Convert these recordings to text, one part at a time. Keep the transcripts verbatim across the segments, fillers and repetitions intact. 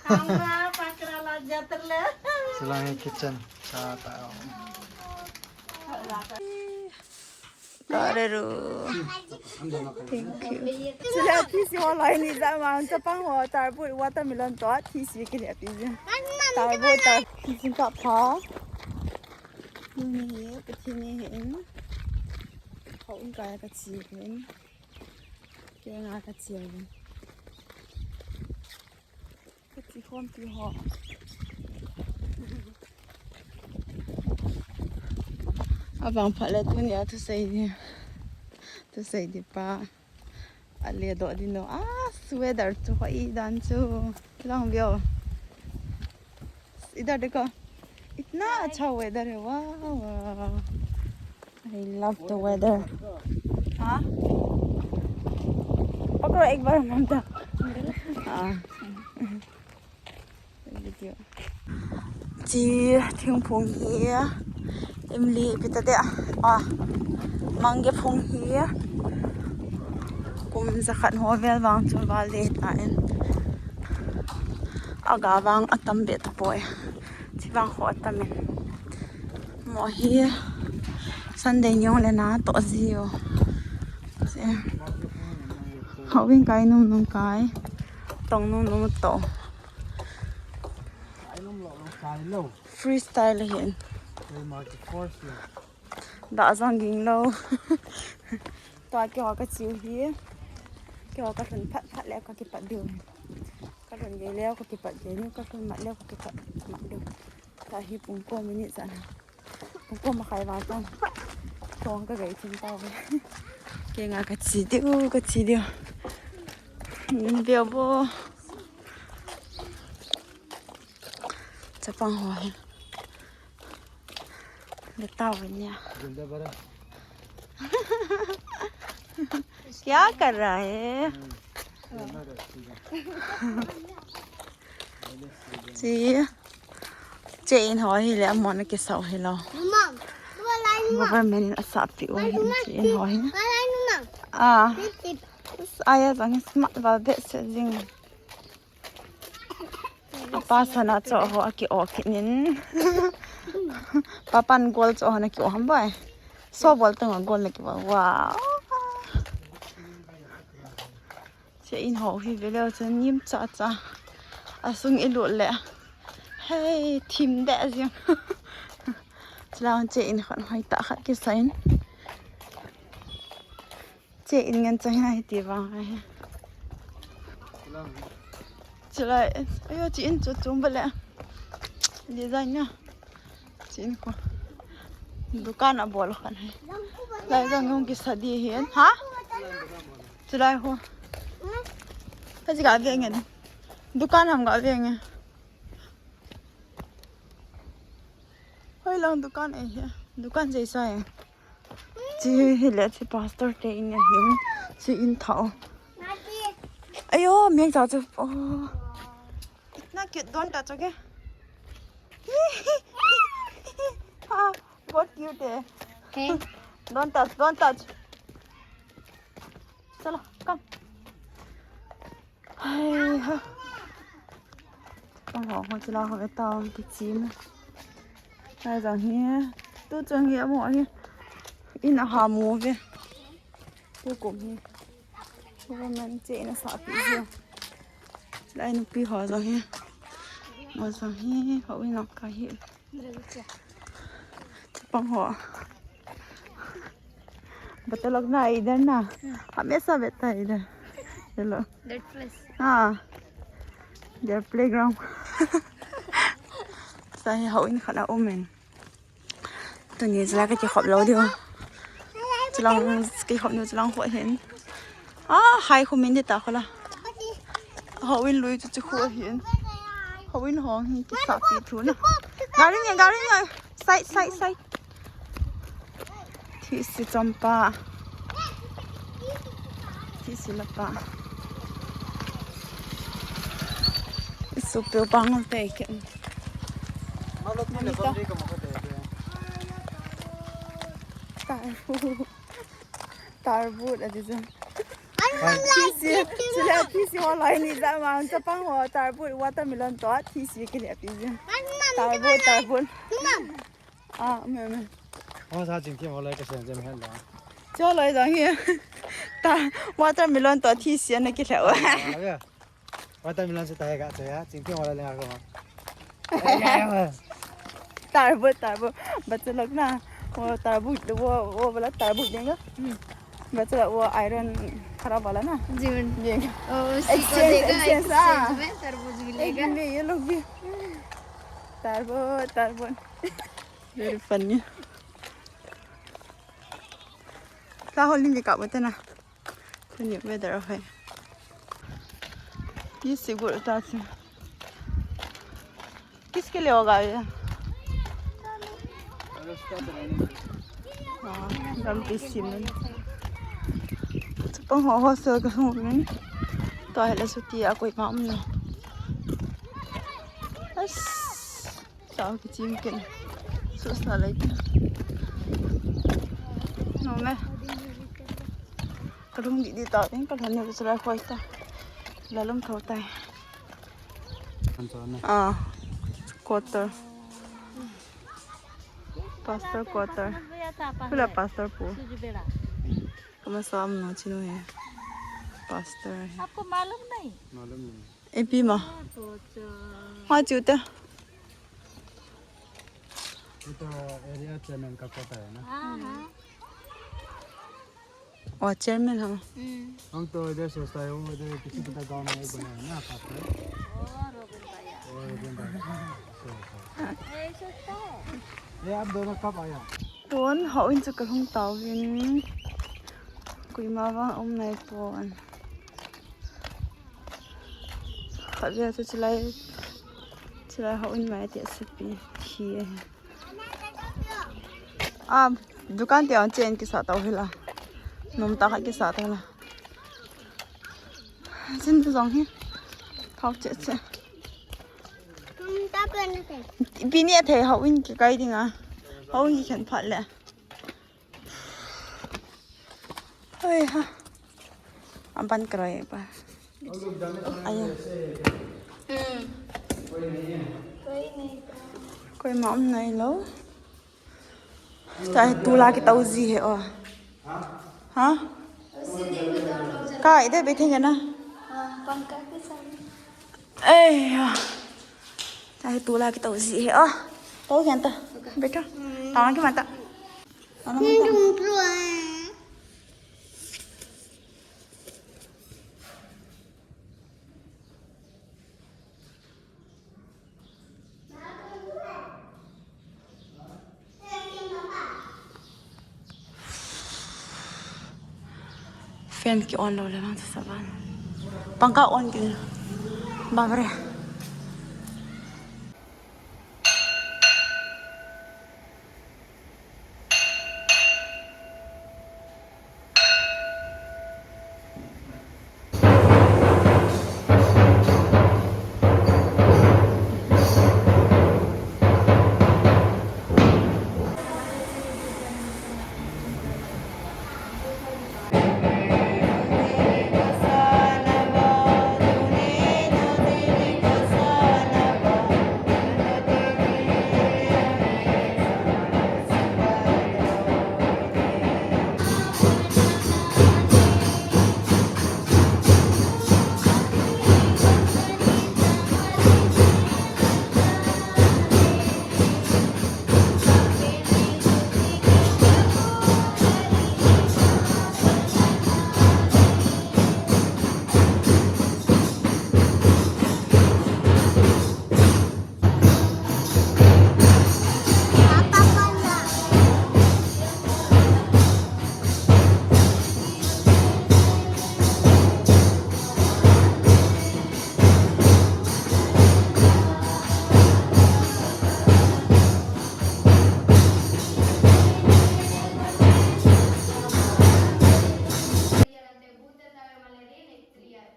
Ama pakra la jatra le. Silang kitchen. Cha ta. Karero. Thank you. Sila thisi ho lai ni ja mang chapang ho tarbu watermelon to thisi kile pi ja. Tarbu ta thisi ka pha. Ni hi, pati ni hin. Hau in kaya ka chi hin. Kaya nga ka chi hin. Ka chi khom ti ho. Abang pha le tu ni a tu sei di. Tu sei di pa. Ale do di no. Ah, weather chu ho i dan chu. Long view. Idhar dekho. Itna acha weather hai. Wow, wow. I love the weather. Ha? Pakro ek bar mamta. Ah. Video. Chi thingphung hi. Imli pita de. Ah. Mangge phung hi. Kum jakhat ho vel vang chun val de ta in. Aga vang atam be ta poi. Chi vang ho atam in. Mo hi Sunday nyong le na to ji o. Hawing kai nung nung kai. Tong nung nung to. Freestyle hin. Da jang ging lo. Tua keiho ka chiu hi. Keiho ka lhun phat phat le ka kipat diu. Ka lhun gei le ka kipat gei diu, ka lhun mat le ka kipat mat diu. Tua hi pung ko minute jan. Pung ko makhai val tan. Tong ka gei thim tau ve. Kei nga ka chi diu, ka chi diu. Min view bo. Chapang ho hi. Beta ho nia. क्या कर रहा है? Chi. Che in ho hi le amon kisau hi lo. Government in asap ti u hi che in ho hi. Ah. Aya jang smart val be se jing. Apa sana cho ho aki o kinin. Papan gol cho ho na ki o ham bai. So bol tang gol na ki ba. Wow. Che in ho hi vele chen nim cha cha. Asung ilut le. Hey, thim de jing. Chlang che in khan hoi ta khat ki sign. Che in ngen cha hi ti vang hai. Chulai, ayo, che in chu chum bale. Design na. Che in ko. Dukan abol khan hai. Lai jang yung kisa di hin. Ha? Chulai ho. Kaji ga ve ngen. Dukan ham ga ve ngen. Hoi lang dukan e hi. Dukan jaisa e. Chi hi le chi pastor te in ahin. Chi in thao. Ayo, meng cha chu. Oh. Itna cute, don't touch, okay? Ah, बहुत cute है. Hey. Don't touch, don't touch. चलो, come. Hai ha. Tong ho ho chila ho ve tao ki chim. Hai jang hi. Tu chang hi amo hi. In a ha mo ve. Tu kum hi. Government che in a sa pi hi. Lai nupi ho jang hi. Mo jang hi ho in a ka hi. Chapang ho. Bata log na इधर ना. हमेशा बैठता है इधर. Hello. That place. हाँ. Their playground. Sa hi hau in khat a um in. Tuni chila ka kikhop lou diu. Chilang kikhop nu chilang ho hin. Ah, hai khu min di ta khola. Hawin lui chu chu khu hin. Hawin hong hi kisa pi thu na. Garing ya, garing ya. Side, side, side. Thisi champa. Thisi lapa. Isu pe pang te ke. Malo ti le kon de ko mo ko de. Tar. Tarbut ati chu. Thisi, sila thisi ho lai ni ja ma, chapang ho, tarbu, watermelon to, thisi kile pi ja. Tarbu, tarbu. Ah, me, me. Ho sa ching ki ho lai ka sen jem hen la. Cho lai jang hi. Ta, watermelon to thisi na kile wa. Ah, ya. Watermelon se tahe ka che ya, chingting wala lenga ko. Tarbu, tarbu. Bachelok na. Wo tarbu, wo, wo wala tarbu denga. Bachelok wo iron kharab wala na. जी। Oh, उसी को exchange, देगा, exchange, ah। Exchange में तरबूज मिलेगा। Ek din ye log bhi. Tarbu, tarbu. Very funny. Ka hol ni ka bata na. Tuni weather hai. Ye sigur ta chu. किसके लिए होगा ये? Ah, lampi sim. Chapang ho hostel ka hung min. To hela chuti a koima umlou. As. Sao kichim ken. Su sa lai ken. No me. Kalum di di ta, ken kalum ni su lai khoi ta. Lalum thou tai. Anto na. Ah. Quarter. Pastor quarter. Pula pastor pu. Kama sam no chinu hai. Pastor hai. आपको मालूम नहीं? मालूम नहीं। Epi ma. Ha chu ta. ये तो area chairman का क्वार्टर है ना। हाँ, हाँ। Oh, chairman ha. हम तो इधर सोचता है, वो इधर किसी पता गांव में एक बना है ना, पापा। और वो बन रहा है। ये आप दोनों कब आया? Tun houin chu kalhung tauvin. Koima vang um nai pon. Khatvei chu chulai, chulai houin mai ti asepi thi ahi. Ah, dukan ti ang chen kisa tau hila. Nom ta khat kisa tau la. Chin tu jong hi. Thau che che. Pini a thei houin kikai dinga. Houin kikhen phat le. Oi ha. Aban karoi ba. Aya. Koima um nai lou. Tahi tula kitau ji he o. Ha? Kai de betheng na. Ei ya. Tahi tula kitau ji he o. Tau kenta. Beta. Tang ki mata. Fan ki on lou le lang sa ban. Pangkha on ki. Babre.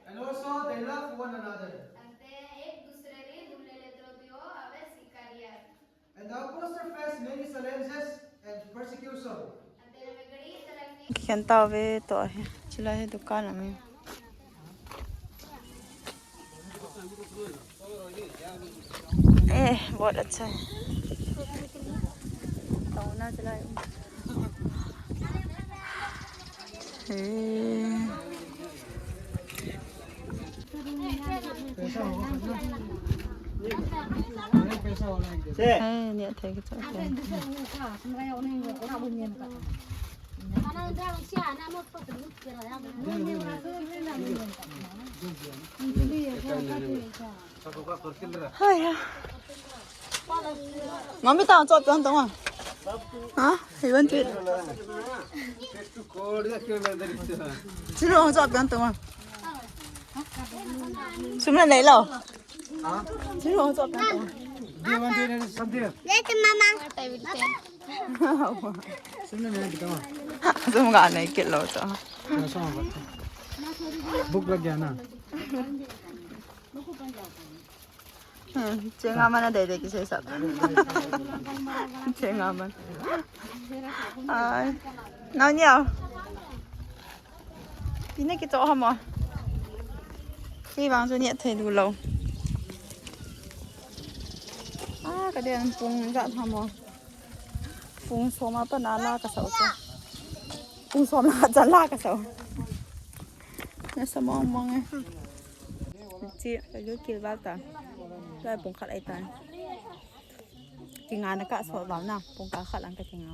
And also they love one another. And the apostle faced many challenges and persecution. Kikhen tauve to ahi. चला है दुकान में। ए, बहुत अच्छा है। तो ना चला है। ए। ए, नहीं थे कि चल। Hai ya. Mami ta chop pian tong a. Ha? He want to eat. Chiru chop pian tong a. Sum na nei lo. Chiru chop pian tong a. Do you want to eat something? Yes, mama. Sum na nei tong a. Sum ga nei kit lo to. Bhuk lag gaya na. Hmm, chenga man a dei dei kisei sap. Chenga man. Ai. Nau niau. Pi na kicho ham o. Hi vang chu ni thei du lo. Ah, ka den pung jat ham o. Pung som a pat na la ka sao chu. Pung som la chan la ka sao. Nasa mong mong e. Chi, ka lu kil val ta. Lai pung khat ai ta. Kinga na ka so val na, pung ka khat lang ka kinga.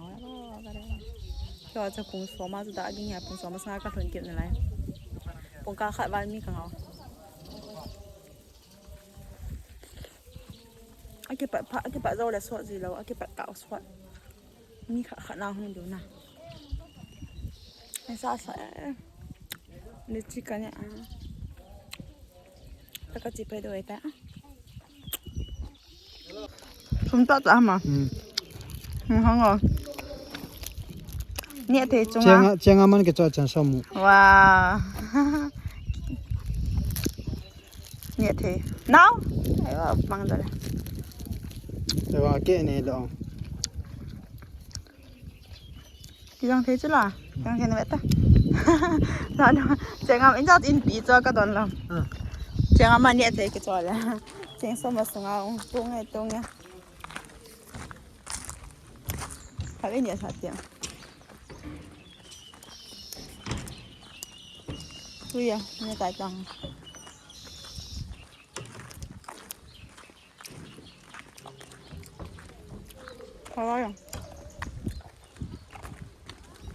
Kyo cha pung som a chu da ging ya, pung som a sanga ka lhun kit na lai. Pung ka khat val mi ka ngau. Akipat pha, akipat zo le sot ji lo, akipat ka sot. Mi khat khat na hung du na. Ai sa sa e. Ni chi ka ni a. Ta ka chi pai do ai ta. Sum ta ta ma. Hmm. Hmm, hang o. Ni thei chunga. Chenga, chenga man ke cho chan som mu. Wow. Ni thei. Now? Ai wa mang da le. Te wa ke ne lo. Kijang thei chu la. Kijang thei na ve ta. La no. Chenga in jat in pi chu ka don lam. Ah. Chenga man ni thei ki chu la. Cheng som a sunga ung tung e tung e. Ka ve ni sa tiang. Ui ya, ni tai tang. Hello.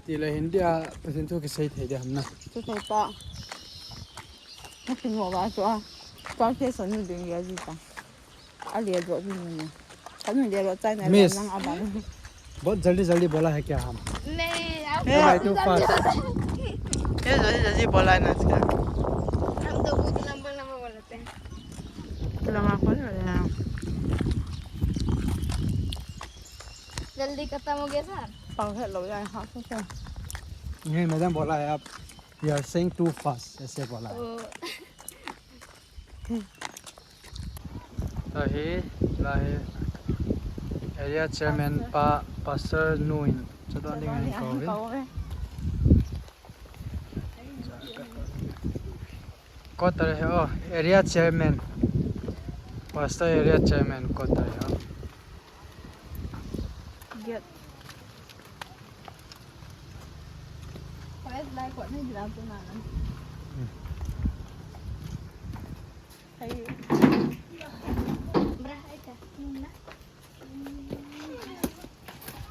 Ti le Hindi a Pathen thu kisei thei de ham na. Chu thei ta. Na kin mo ba chu a. Translation ni ding ya ji ta. A le jo ni ni. Ka ni le jo chai na Miss. Lang a ba. बहुत जल्दी जल्दी बोला है क्या हम? नहीं, आप ये भाई, too fast। ये जल्दी जल्दी बोला है ना इसका। हम तो बहुत लंबा लंबा बोलते हैं। लंबा कौन बोला है? जल्दी खत्म हो गया सर। पाँच सौ लोग आए, हाँ, कुछ है। नहीं, मैडम बोला है आप, you are saying too fast, ऐसे बोला है। ओ। Tahi, lahi, area chairman pa, pastor nu in, chadon ding in kou ve. Quarter he, oh, area chairman. Pastor area chairman quarter he, oh. Get. First like what ni bilang tu na. Hmm.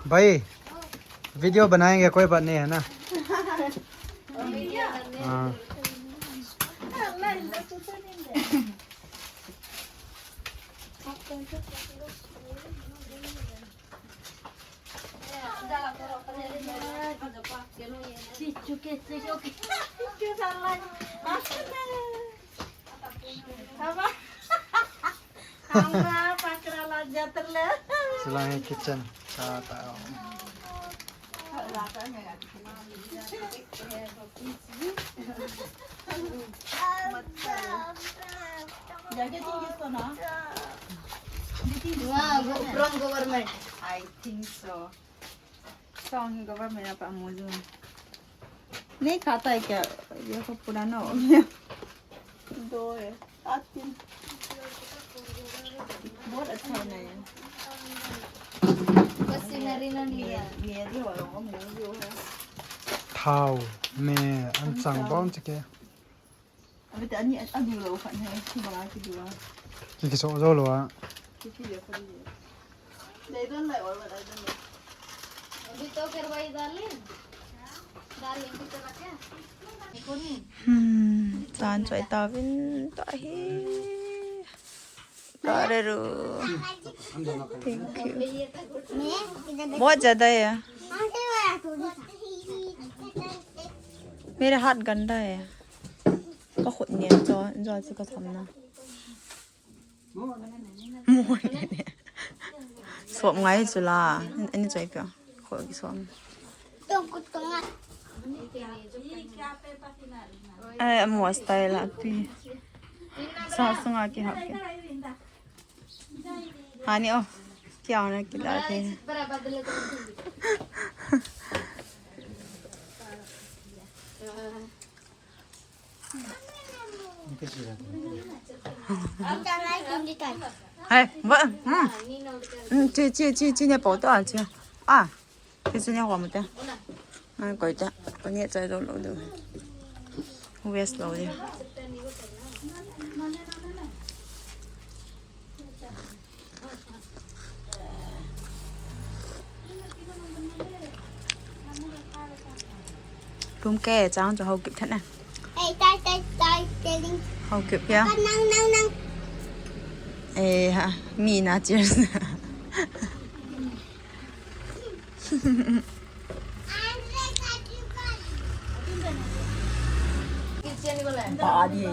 भाई, वीडियो बनाएंगे, कोई बात नहीं है ना? हाँ। Silang kitchen. Ta ta. Wow, from government. I think so. Song hi government apa mo jun. नहीं खाता है क्या? ये तो पुराना हो गया। दो है। आज तीन। बहुत अच्छा बनाया है। बस ये नरी ना नहीं है। ये, ये भी होगा, वो भी होगा। Thao, me, an chang bong chike. Abi ta ani, adu lo khat hai, ki banga ki dua. Ki ki so zo lo a. Ki ki lo khat. They don't like all, but I don't like. अभी तो करवाई darling। Darling की तरह क्या? Hmm, tan choi ta vin ta hi. Karero. Thank you। बहुत ज्यादा है। मेरा हाथ गंदा है। Ka khut niam cho, jo chu ka tham na. Mo ne ne. Sop ngai chu la. Ani choi pia. Kho ki sop. Ai, amo style a pi. Sa sunga ki hap ki. Hani o. Kya hona ki la te. Hai, ba, hmm. Hmm, chi, chi, chi, chi ne pau to a chi. A, chi, chi ne hua mo te. Ai, koi ta, koi ne chai lo lo do. West lo de. Tum ke chang chu hau kip thet na. Ei, tai, tai, tai, tai, ling. Hau kip ya. Apa, nang, nang, nang. Eh, ha, mi na cheers. Ba di ye.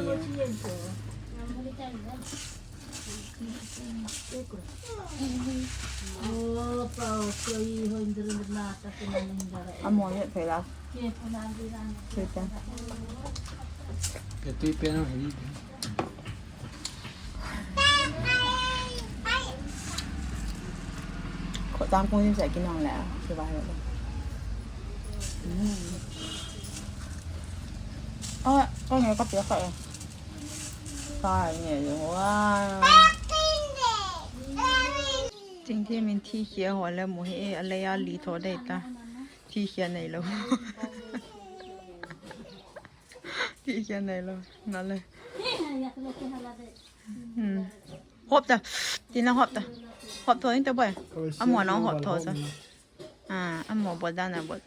Amo he phela. Phela. Ke tui pe no he. Kho tang kong yin sa ki nong le. Ke ba he. Ah, kong he ka pe ka. Ka ne yo wa. Chingthei min thi khia ho le mu hi a le ya li tho dei ta. Thi khia nei lo. Thi khia nei lo. Na le. Hmm. Hop ta. Tina hop ta. Hop tho inte boy. Amo na hop tho sa. Ah, amo bol dan na bol.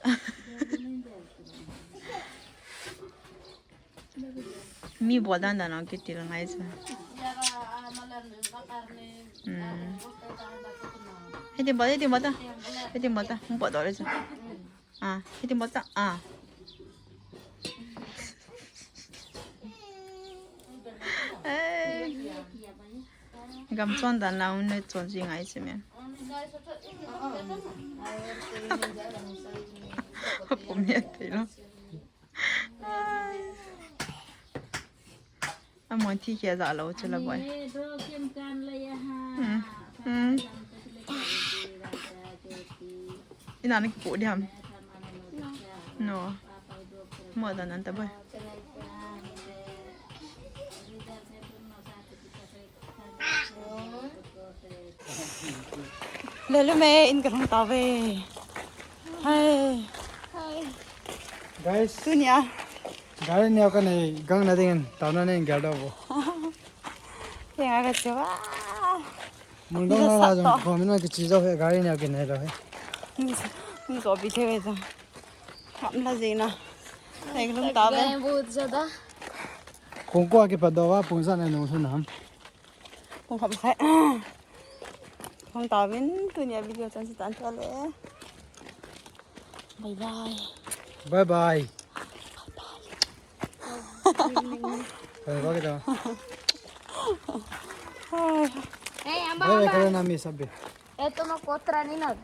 Mi bol dan dan ang kitil ngai sa. Hmm. Hiti bol, hiti bol ta. Hiti bol ta. Bol dole sa. Ah, hiti bol ta. Ah. Eh. Gam chon dan la un ne chon ji ngai se me. Pum ye te lo. Amo thi khia ja lo chu la boy. Hmm. Hmm. Ina na kipu diam. No. Mo dan an ta boy. Lele me in ka hung ta ve. Hai. Guys. Tunia. Gari neo ka nei gang na ding in tao na nei gari do bo. Ke nga ka che ba. Mun dong na la jong ko min ma ki chi jo he gari neo ki nei do he. Ni so, ni so bi the ve jong. Ham la jing na. Nei ka hung ta ve. बहुत ज्यादा। Kong ko ki pa do va pung sa na nung su nam. Kong kham khai. Kong ta vin tunia video chan si tan chua le. Bye bye. Bye bye. Bye bye. Bye bye kita. Hai. Eh, amba, bye bye, amba. Kalian na mi sabi. Eh, toma kotra ni na.